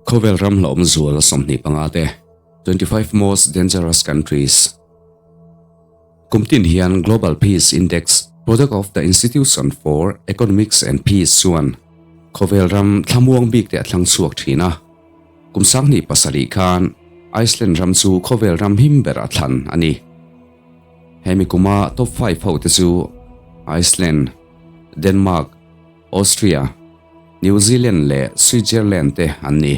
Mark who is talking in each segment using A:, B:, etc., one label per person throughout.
A: Khawvel ram hlauhawm zual 25 te, 25 Most Dangerous Countries. Kum tin hian Global Peace Index, product of the Institution for Economics and Peace chuan khawvel ram thlamuang bik te a thlang chhuak thin a. Kum 27 khan Iceland ram chu khawvel ram him ber a thlan a ni. Hemi kuma top 5 ho te chu Iceland, Denmark, Austria, New Zealand leh Switzerland te an ni.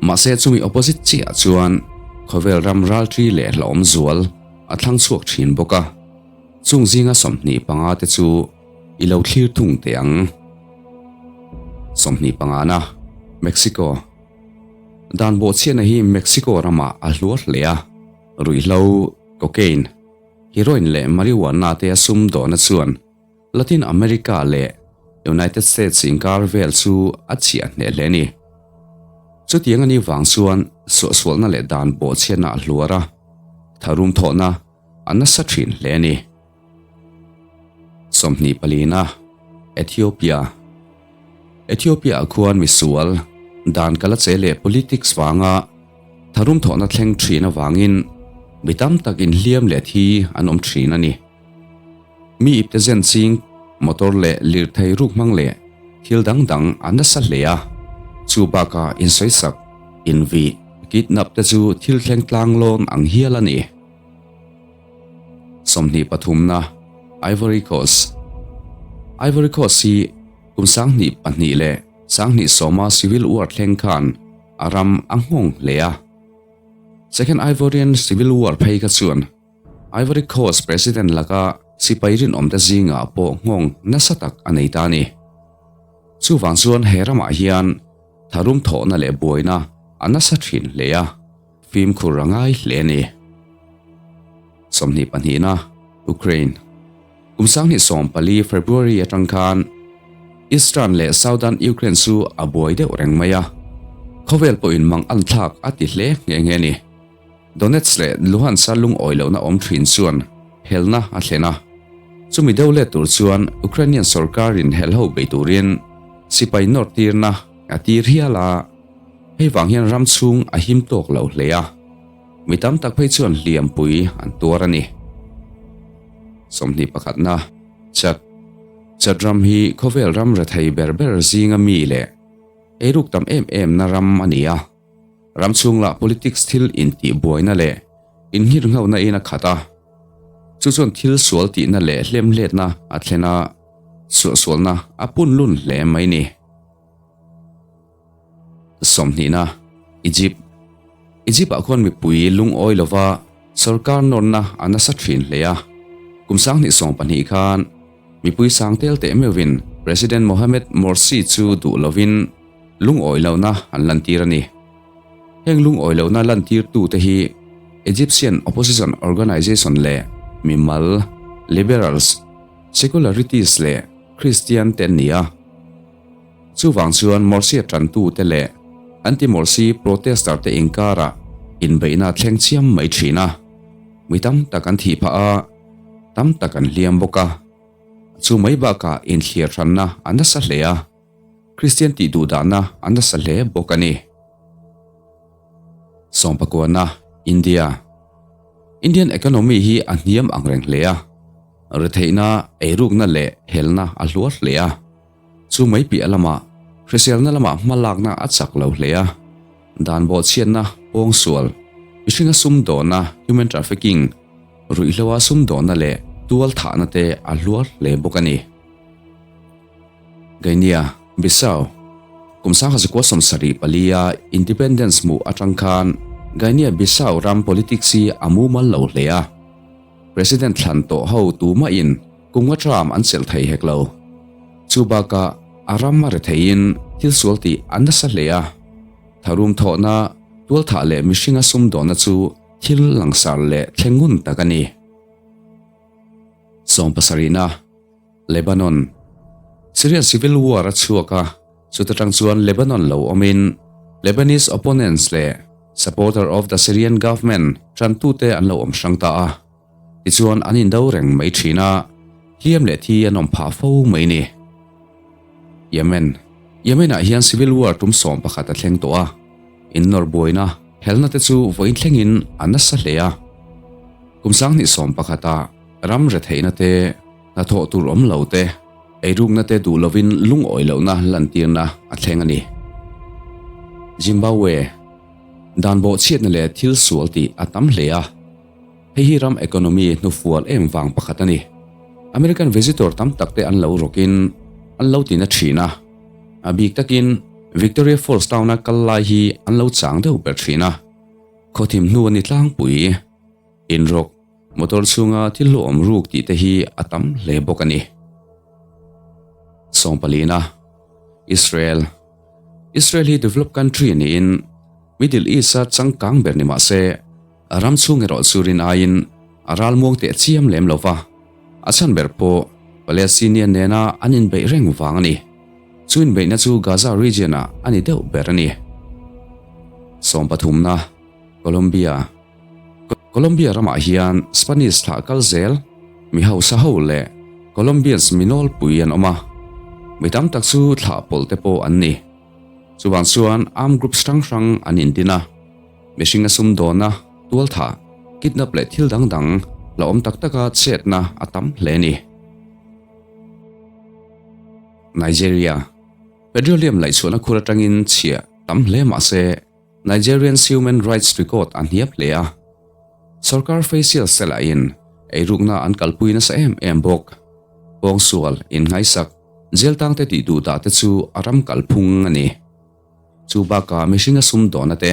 A: Mahse chumi opposite chiah chuan khawvel ram ralṭi leh hlauhawm zual a thlang chhuak ṭhin bawk a, chung zinga 25 te chu i lo thlir thung teh ang. 25 na, Mexico. Dan bawhchhiatna hi Mexico ramah a hluar hle a, ruihhlo, cocaine, heroin leh marijuana te a sum dawhna chuan Latin America leh United States inkar vel chu a chhiah hneh hle a ni. Chutiang a nih vang chuan suahsualna leh dan bawhchhiatna a hluar a, tharum thawhna a nasa thin hle a ni. 24na, Ethiopia Ethiopia-ah khuan misual, dan kala che leh politics vanga tharum thawhna thleng thin avangin mi tam tak inhliam leh thi an awm thin a ni. Mi ipte zen ching, motor leh lirthei ruk hmang leh thil dang dang a nasa hle a, chu bakah insawisak, invih, kidnap te chu thil thleng tlang lawn ang hial a ni. 23na, Ivory Coast Ivory Coast hi kum 2002 leh 2010 a Civil War thleng khan a ram a nghawng hle a. Second Ivorian Civil War phei kha chuan Ivory Coast President laka sipai rinawmte zingah pawh nghawng nasa tak a nei ta a ni. Chuvang chuan he ramah hian tharum thawhna leh buaina a nasa thin hle a, fimkhur a ngai hle a ni. 22na, Ukraine. Kum 2014 February atang khan Eastern leh Southern Ukraine chu a buai deuh reng mai a, khawvel pawhin mang an thlak a ti hle nghe nghe a ni. Donetsk leh Luhansk-a lungawi lohna awm thin chuan helna a thlen a. Chumi deuh let tur chuan Ukrainian sorkarin helho bei turin sipai nawr tirna a tir hial a, hei vang hian ram chhung a him tawk lo hle a, mi tam tak phei chuan hliampui an tuar a ni. 21na, Chad Chad ram hi khawvel ram rethei ber ber zinga mi leh eiruk tam em em na ram a ni a. Ram chhunglah politics thil intih buaina leh inngirnghohna in a khat a, chu chuan thil sual tihna leh hlemhletna a thlen a, suahsualna a pun lun hle mai ni. 20na, Egypt Egypt-ah khuan mipui lungawi lova sorkar nawrna a nasa thin hle a, kum 2012 khan mipui sang tel teh meuhin President Mohamed Morsi chu duh lovin Lungawi lohna an lantir a ni. Heng lungawi lohna lantirtute hi Egyptian Opposition Organization leh mimal, liberals, secularities leh Christian te an ni a. Chuvang chuan Morsi-a tantute leh anti-Morsi protester te inkarah inbeihna a thleng chiam mai thin a. Mi tam tak an thih phah a, tam tak an hliam bawk a. Chu mai bakah inthliar hranna a nasa hle a. Kristian tih duh dahna a nasa hle bawk a ni. Sawmpakuana, India Indian economy hi a hniam ang reng hle a, retheihna, eirukna leh helna a hluar hle a. Chu mai piah lamah hriselna lamah hmalakna a chak lo hle a, dan bawhchhiatna, pawngsual, mihringa sumdawnna, human trafficking, ruihhloa sumdawnna leh tualthahna te a hluar hle bawk a ni. Guinea, Bissau, Kum 1974 a independence hmuh atang khan Guinea Bissau ram politics hi a mumal lo hle a. President thlan tawh ho tumahin kum nga term an chelh thei hek lo. Chu bakah a ram a retheiin thil sual tih a nasa hle a. Tharum thawhna, tualthah leh mihringa sumdawnna chu thil langsar leh thleng ngun tak a ni. 70na. Lebanon, Syrian civil war a chhuak a, chuta tang chuan Lebanon lo awmin Lebanese opponents leh supporter of the Syrian government tantute an lo awm hrang ta a. Tichuan an indo reng mai thin a, hliam leh thi an awm phah fo mai ni. Yemen Yemen-ah hian civil war tum 11 a thleng tawh a, innawr buaina helna te chu vawiin thlengin a nasa hle a. Kum 2011-a ram retheihna te, hnathawh tur awm lo te, eirukna te duh lovin lungawi lohna lantirna a thleng a ni. Zimbabwe Dan bawhchhiatna leh thil sual tih a tam hle a. Hei hi ram economy hnufual em vang pakhat a ni. American visitor tam tak te an lo rawkin an lo ti na thin a. A bik takin Victoria Falls town a kal lai hi an lo chang deuh ber thin a. Khawthim hnu a ni tlangpui. Inrawk, motor chhunga thil hlauhawm ruk tih te hi a tam hle bawk a ni. Sawmpalina, Israel Israel hi developed country niin Middle East-a changkang ber ni mah se, A ram chhung erawh chu rin aiin a ralmuang teh chiam lem lo va, a chhan ber pawh Palestinian nena an inbeih reng vang a ni. Chu inbeihna chu Gaza region-ah a ni deuh ber a ni. Sawmpathumna, Colombia Colombia ramah hian Spanish thlah kal zel mi hausa ho leh Colombians mi nawlpui an awm a, mi tam tak chu thlah pawlh te pawh an ni. Chuvang chuan armed groups hrang hrang an indin a. Mihring a sumdawna, tualthah, kidnap leh thil dang dang la awm tak taka chetna a tam hle a ni. Nigeria, Petroleum laihchhuahna khur atangin chhiah tam hle mah se Nigerian's human rights record a hniam hle a. Sorkar facial cell ah in eirukna an kalpui nasa em em bawk. Pawngsual, inngaisak, jail tangte tih duh dah te chu a ram kalphung a ni. Chu bakah mihringa sumdawna te,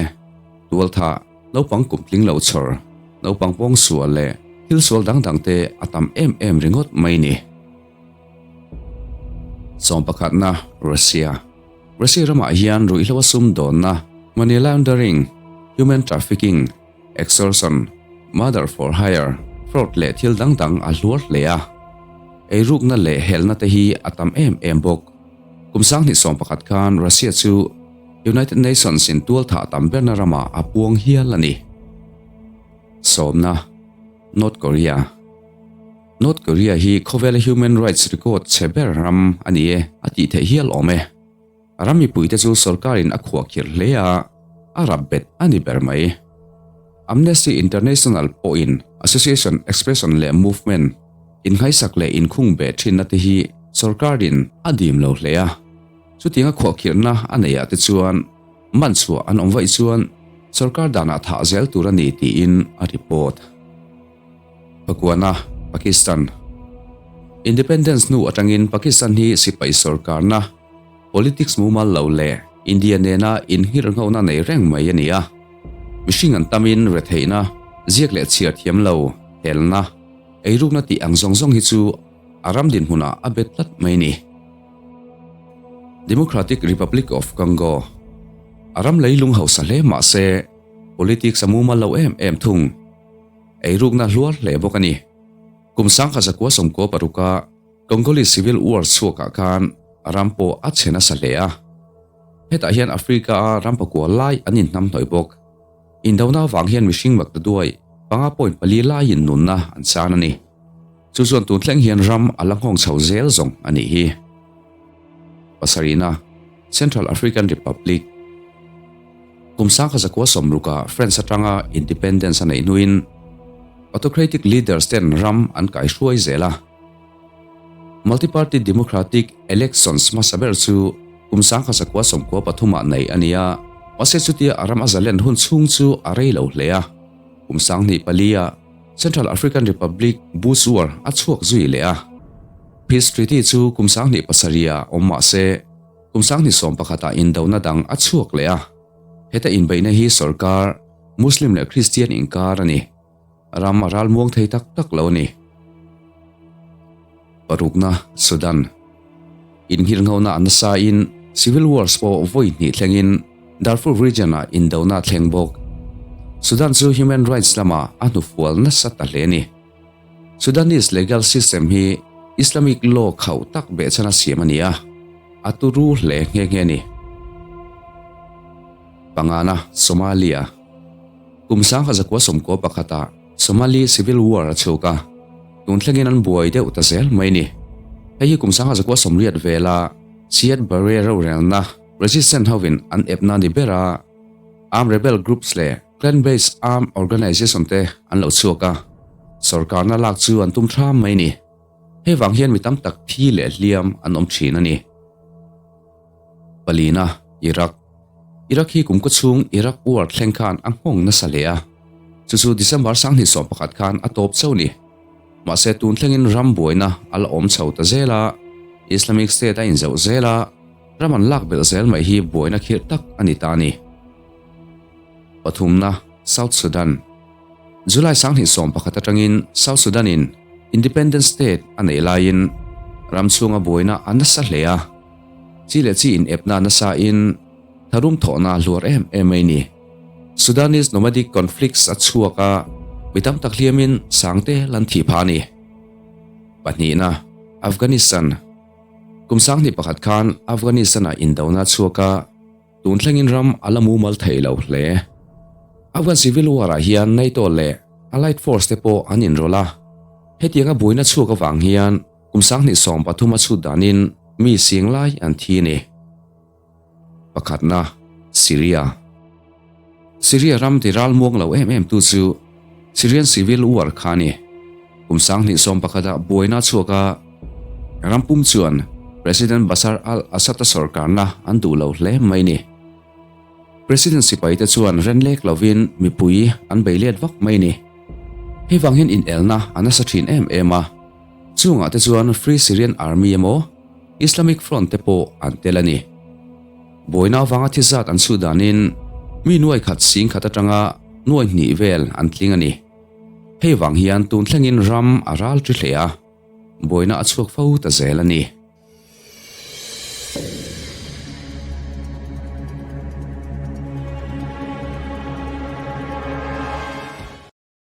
A: tualthah, naupang kum tling lo chhawr, naupang pawngsual leh thil sual dang dang te a tam em em ringawt mai ni. Sawmpakhatna, Russia Russia ramah hian ruihhlo a sumdawnna, money laundering, human trafficking, extortion, murder for hire, fraud leh thil dang dang a hluar hle a. Eirukna leh helna te hi a tam em em bawk. Kum 2011 khan Russia chu United Nations in tualthah tam berna ramah a puang hial a ni. Sawmna, North Korea North Korea hi khawvela human rights record chhe ber ram a ni e a tih theih hial awm e. Ram mipuite chu sorkarin a khuahkhirh hle a, a rap bet a ni ber mai. Amnesty International pawhin association, expression leh movement inngaisak leh inkhung beh thinna te hi sorkarin a dim lo hle a. Chutianga khuahkhirhna a neihah te chuan man chhuah an awm vaih chuan sorkar danah thah zel tur a ni tiin a report. Pakuana, Pakistan Independence hnu atangin Pakistan hi sipai sorkarna, politics mumal lo leh India nena inngirhnghona nei reng mai a ni a. Mihring an tamin retheihna, ziak leh chhiar thiam lo, helna, eirukna tih ang zawng zawng hi chu a ram dinhmunah a bet tlat mai a ni. Democratic Republic of Congo A ram leilung hausa hle mah se politics a mumal lo em em thung. Eirukna hluar hle bawk a ni. Kum 1996-a Congolese Civil War chhuakah khan ram pawh a chhe nasa hle a. Hetah hian Africa-a ram pakua lai an inhnamhnawih bawk. Indona avang hian mihring maktaduai 5.4 laiin nunna an chan a ni. Chu chuan tun thleng hian ram a la nghawng chho zel zawng a nih hi. Pasarihna, Central African Republic. Kum 1960-ah France atanga independence a neih hnuin autocratic leaders ten ram an kaihruai zel a. Multi-party democratic elections hmasa ber chu kum 1993-ah neih a ni a, mahse chutia a ram a zalen hun chhung chu a rei lo hle a. Kum 2004-ah Central African Republic Bush War a chhuak zui leh a. Peace Treaty chu kum 2007-ah awm mah se, kum 2011-ah indona dang a chhuak leh a. Heta inbeihna hi sorkar, Muslim leh Kristian inkar a ni. Ram a ralmuang thei tak tak lo a ni. Parukna, Sudan. Inngirnghona a nasain civil wars pawh vawi hnih thlengin Darfur region-ah indona a thleng bawk. Sudan chu human rights lamah a hnufual nasa ta hle a ni. Sudanese legal system hi Islamic law khauh tak behchhan a siam a ni a, a turu hle nghe nghe a ni. Pangana, Somalia. Kum 1991-ah. Somali Civil War a chhuk a, tun thlengin an buai deuh ta zel mai ni. Hei hi kum sangha zakua sawmriat vela Siad Barre rorelna resistance hovin an epna ni ber a, armed rebel groups leh clan-based armed organization te an lo chhuak a, sorkarna lak chu an tum thlam mai ni. Hei vang hian mi tam tak thi leh hliam an awm thin a ni. Palina, Iraq. Iraq hi kum kawchhung Iraq War thleng khan a nghawng nasa hle a, chu chu December 2011 khan a tawp chauh ni. Mahse tun thlengin ram buaina a la awm chho ta zel a, Islamic State a inzauh zel a, ram an lak belh zel mai hi buaina khirh tak a ni ta a ni. Pathumna, South Sudan. July 2011 atangin South Sudan in Independent State a neih laiin ram chhunga buaina a nasa hle a, chi leh chi inepna nasa in tharum thawhna a hluar em em mai ni. Sudanese nomadic conflicts a chhuak a, mi tam tak hliamin sangte lan thih phah a ni. Pahnihna, Afghanistan. Kum 2001 khan Afghanistan-ah indona a chhuak a, Tun thlengin ram a la mumal thei lo hle. Afghan Civil War-ah hian NATO leh Allied Force te pawh an inrawlh a. Hetianga buaina chhuak avang hian kum 2013 a chhut danin mi sing lai an thi a ni. Pakhatna, Syria. Syria ram ti ral muang lo em em tu chu Syrian Civil War kha a ni. Kum 2011 ah buaina a chhuak a, ram pum chuan President Bashar al-Assad-a sorkarna an duh lo hle mai ni. President sipaite chuan ren lek lovin mipui an bei let vak mai ni. Hei vang hian inelna a nasa thin em em a, chungah te chuan Free Syrian Army emaw Islamic Front te pawh an tel a ni. Buaina avanga thi zat an chhuh danin mi nuai khat sing khat atanga nuai hnih vel an tling a ni. Hei vang hian tun thlengin ram a ral ṭi hle a, buaina a chhuak fo ta zel a ni.